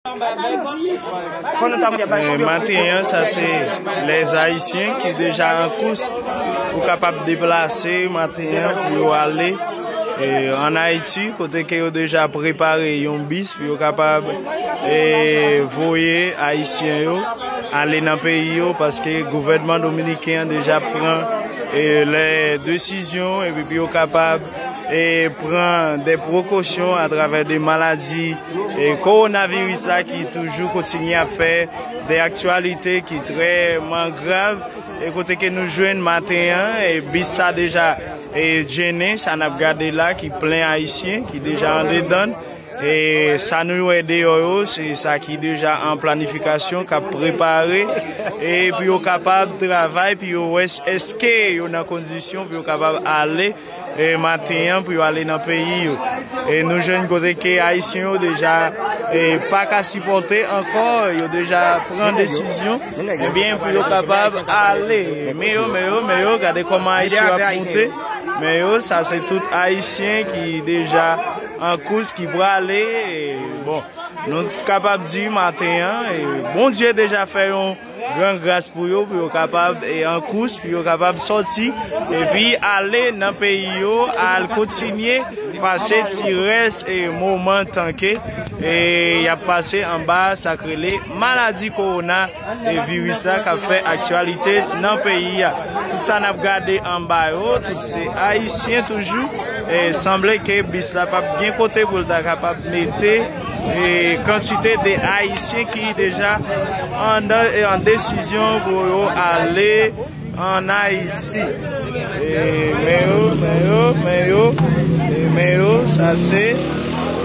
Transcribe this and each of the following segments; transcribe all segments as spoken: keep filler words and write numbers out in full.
E, maten an, sa se lè Ayisyen ki deja an kous pou kapab deplase maten an pou yo ale, e, ann Ayiti, kote ke yo deja prepare yon bis pou yo kapab, e, voye Ayisyen yo ale nan peyi yo, paske gouvènman dominiken an deja pran, e, lè desizyon, epi pou yo kapab, e, pran de prekosyon atravè de maladi, e, kowonaviris la ki toujou kontinye ap fè de aktyalite ki trèman grav, e kote ke nou jwenn maten an, e bis sa deja, e, djennen, sa n ap gade la, ki plen Ayisyen, ki deja andedan. E sa nou wè deyò yo, se sa ki deja an planifikasyon, k ap prepare, e pou yo kapab travay, pou yo wè s-, èske yo nan kondisyon pou yo kapab ale, e maten an, pou yo ale nan peyi yo. E nou jwenn kote ke Ayisyen yo deja, e, pa ka sipòte ankò, yo deja pran desizyon, ebyen, pou yo kapab ale. Men yo, men yo, men yo, gade kòman Ayisyen yo ap moute. Men yo, sa se tout Ayisyen ki deja an kous, ki prale. E, bon, nou kapab di maten an, e, Bondye deja fè yon gran gras pou yo, pou yo kapab, e, an kous, pou yo kapab sòti, epi ale nan peyi yo, al kontinye pase ti rès, e, moman tanke, e, y ap pase anba sa k rele maladi kowona, e, viris la k ap fè aktyalite nan peyi a. Tout sa n ap gade anba yo, tout se Ayisyen toujou. E sanble ke bis la p ap gen kote pou l ta kapab mete, e, kantite de Ayisyen ki deja an, e, an desizyon pou yo ale ann Ayiti. E, men yo, men yo, men yo, e, men yo, sa se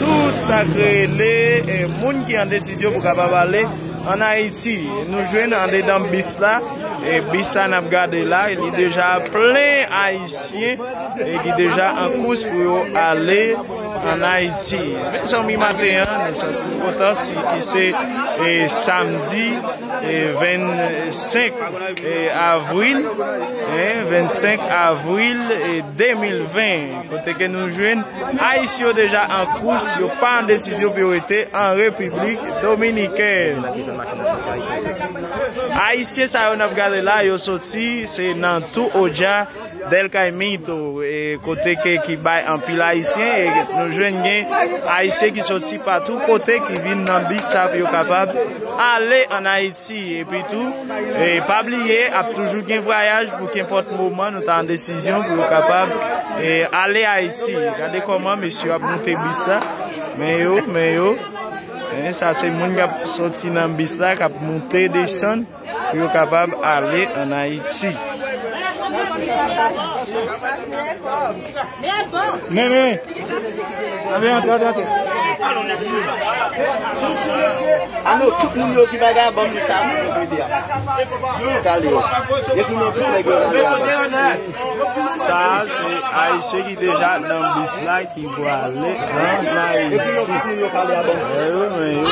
tout sa k rele, e, moun ki an desizyon pou kapab ale ann Ayiti. Nou jwenn andedan bis la, e bis sa n ap gade la, li deja plen Ayisyen, e ki deja an kous pou yo ale ann Ayiti. Mezanmi, maten an, nou santi nou kontan, si ki se, e, samdi, e, vennsenk, e, avril, e, vennsenk avril, e, de mil ven, kote ke nou jwenn Ayisyen yo deja an kous, yo pa an desizyon pou yo rete an Repiblik Dominikèn. Ayisyen sa yo n ap gade la, yo soti, se nan Tou Odja, Del Caimito, e kote ke, ki bay anpil Ayisyen, e nou jwenn gen Ayisyen ki soti patou kote, ki vin nan bis sa pou yo kapab ale ann Ayiti. Epi tou, e pa bliye, ap toujou gen vwayaj pou kenpòt moman nou ta an desizyon pou yo kapab, e, ale Ayiti. Gade kòman mesye ap moute bis la. Men yo, men yo. E sa se moun k ap soti nan bis la, k ap moute, desann, pou yo kapab ale ann Ayiti. Men, men. Antre, antre, antre, antre. Ano, tout moun yo ki bagay, ban m sa, moun yo vle di a. Kale yo. Yo tounen tout nèg yo kale a. Sa, se Ayisyen ki deja nan bis la, ki prale ann Ayiti. Epi yo, tout moun yo kale a, ban m. E yo, men yo.